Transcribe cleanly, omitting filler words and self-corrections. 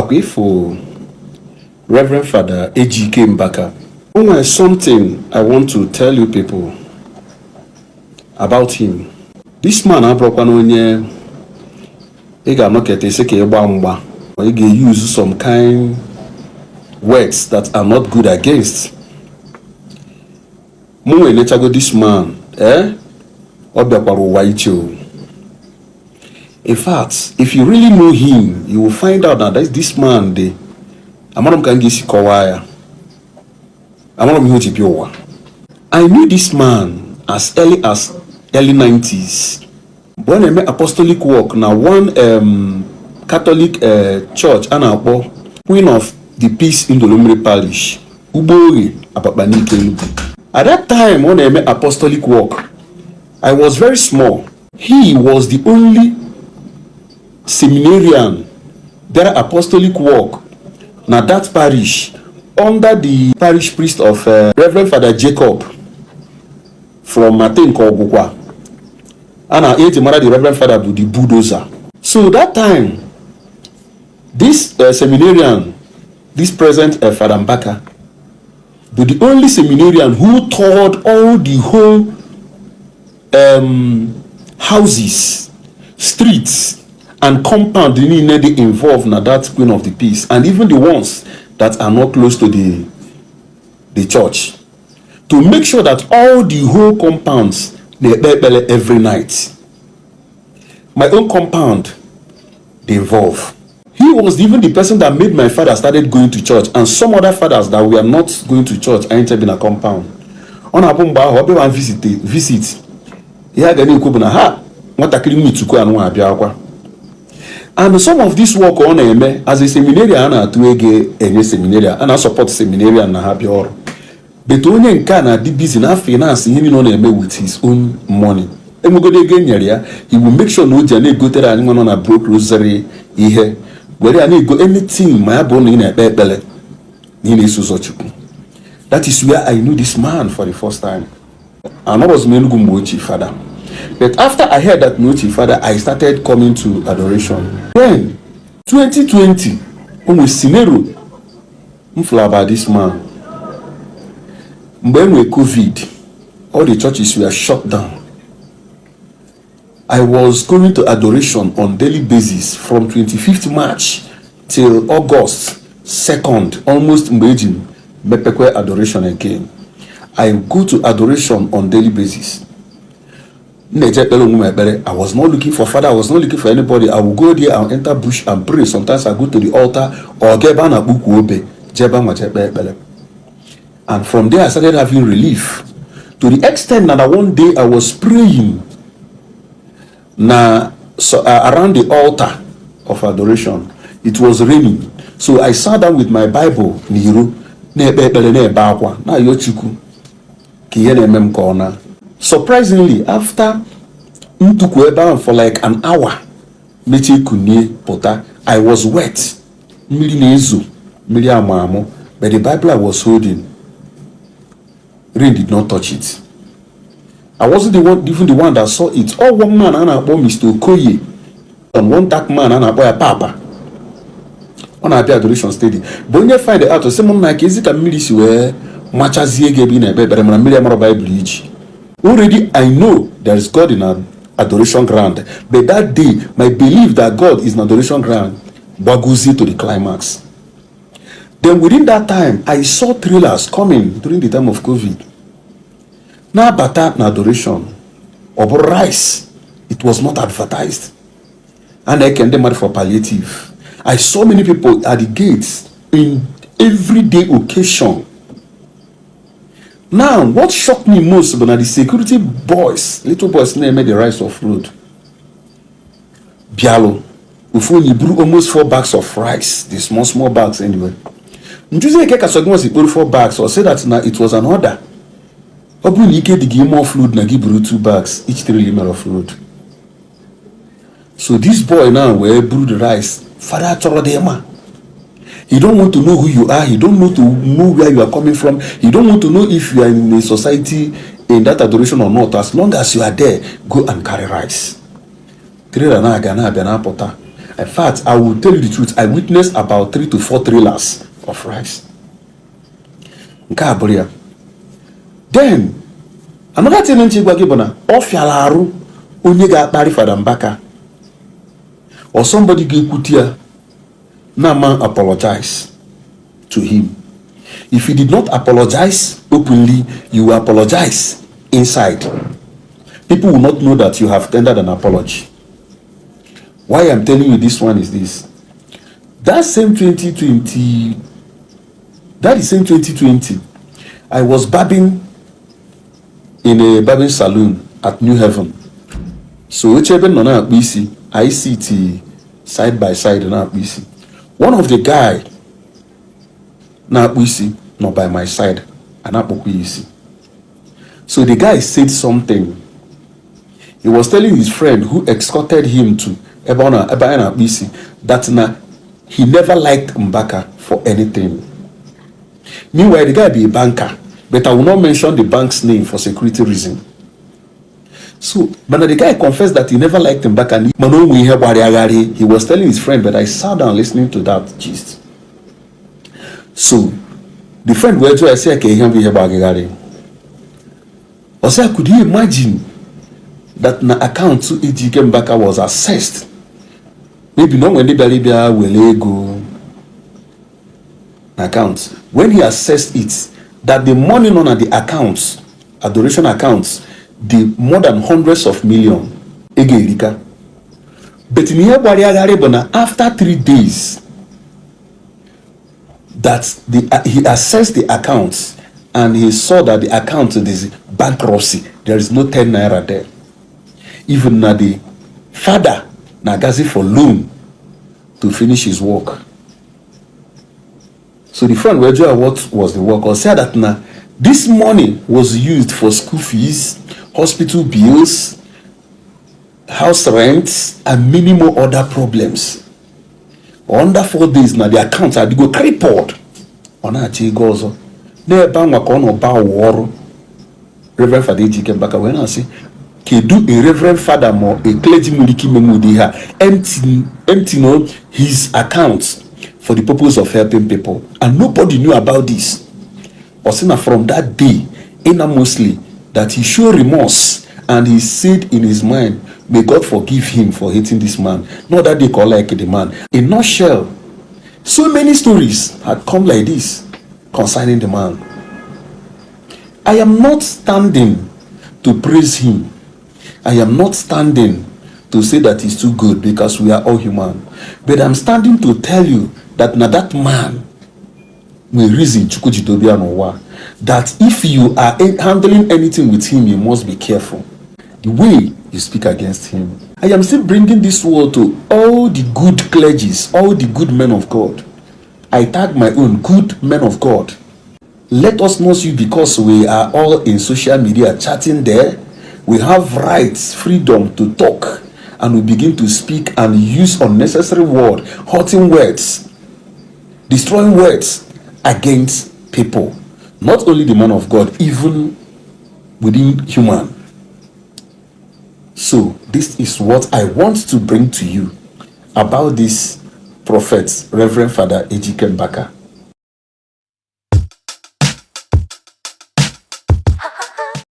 for Reverend Father Ejike Mbaka. There's something I want to tell you people about him. This man he use some kind words that are not good against. This man, in fact, if you really know him, you will find out that this man, I knew this man as early 90s. When I met apostolic work, now one Catholic church, Queen of the Peace in the Lumbre Parish, at that time, when I met apostolic work, I was very small. He was the only seminarian there apostolic work now that parish under the parish priest of Reverend Father Jacob from Martin Kogukwa. And I ate the Reverend Father the bulldozer. So that time, this seminarian, this present Father Mbaka, but the only seminarian who taught all the whole houses, streets, and compound they involved in that Queen of the Peace, and even the ones that are not close to the church, to make sure that all the whole compounds they every night. My own compound they involve. He was even the person that made my father started going to church, and some other fathers that we are not going to church I entered in a compound. On a bomba, one visit. Here gani kubuna ha. And some of this work on as a seminarian and a seminarian and I support seminarian na happy or. But only in Ghana the business finance him on with his own money. He will make sure no journey go to anyone on a broke rosary here. Where I need go anything my bone in a belly. That is where I knew this man for the first time. And I was Menugumochi father. But after I heard that Nochi father, I started coming to adoration. Then 2020, when we sinero about this man. When we COVID, all the churches were shut down. I was going to adoration on daily basis from 25th March till August 2nd, almost imagine Bepekwe adoration again. I go to adoration on daily basis. I was not looking for father, I was not looking for anybody. I will go there and enter bush and pray. Sometimes I go to the altar or get a book. And from there I started having relief. To the extent that one day I was praying around the altar of adoration. It was raining. So I sat down with my Bible. Surprisingly, after for like an hour, I was wet. But the Bible I was holding, rain did not touch it. I wasn't even the one that saw it. All one man and I bought Mr. Okoye, and one dark man and I bought a papa. On our adoration steady. But when you find out, someone like is it a military where much as ye gave in a baby, but I'm a million Bible. Already I know there is God in an adoration ground. But that day, my belief that God is an adoration ground waguzi to the climax. Then within that time, I saw trailers coming during the time of COVID. Now bata na adoration. Or rice. It was not advertised. And I can demand for palliative. I saw many people at the gates in everyday occasion. Now, what shocked me most about the security boys, little boys named the rice of road. Bialo, Ufuni blew almost 4 bags of rice, the small bags anyway. Njuzi Keka was he put 4 bags or say that now it was an order. Obu Nike the give more fluid na give 2 bags, each 3 limit of fluid. So this boy now will brew the rice. Father Chorodema. He don't want to know who you are. He don't want to know where you are coming from. He don't want to know if you are in a society in that adoration or not. As long as you are there, go and carry rice. In fact, I will tell you the truth. I witnessed about 3 to 4 trailers of rice. Then, another thing in Chigwagibona, Ofialaru, Onyega Bari Fada Mbaka, or somebody gave Kutia, Nama apologize to him. If you did not apologize openly, you will apologize inside. People will not know that you have tendered an apology. Why I'm telling you this one is this. That same 2020, I was barbing in a barbing salon at New Haven. So whichever nona BC, I see it side by side na BC. One of the guy na BC, not by my side, and na BC. So the guy said something. He was telling his friend who escorted him to Ebona BC that he never liked Mbaka for anything. Meanwhile, the guy be a banker, but I will not mention the bank's name for security reason. So, but the guy confessed that he never liked Mbaka. He was telling his friend, but I sat down listening to that gist. So, the friend went to say, could you imagine that na account to Ejike Mbaka was assessed? Maybe not when the Belibia will go account. When he assessed it, that the money on the accounts, adoration accounts, the more than hundreds of millions. But in here, after 3 days, that he assessed the accounts and he saw that the account is bankruptcy. There is no 10 naira there. Even na the father nagazi for loan to finish his work. So the friend where what was the work or said that this money was used for school fees, hospital bills, house rents, and many more other problems. Under 4 days now the accounts had to go crippled. Ona chigozo. Ne bangwa kono ba war. Reverend Father Ejike Mbaka when I say do a reverend father more a clergy muliki memudiha empty no his accounts for the purpose of helping people, and nobody knew about this. Osina from that day, mostly that he showed remorse and he said in his mind, may God forgive him for hating this man. Not that they call like the man. In a nutshell, so many stories had come like this concerning the man. I am not standing to praise him. I am not standing to say that he's too good because we are all human. But I'm standing to tell you that that man will reason that if you are handling anything with him, you must be careful the way you speak against him. I am still bringing this word to all the good clergies, all the good men of God. I tag my own good men of God. Let us not see because we are all in social media chatting there. We have rights, freedom to talk, and we begin to speak and use unnecessary words, hurting words, destroying words against people. Not only the man of God, even within human. So this is what I want to bring to you about this prophet, Reverend Father Ejike Mbaka.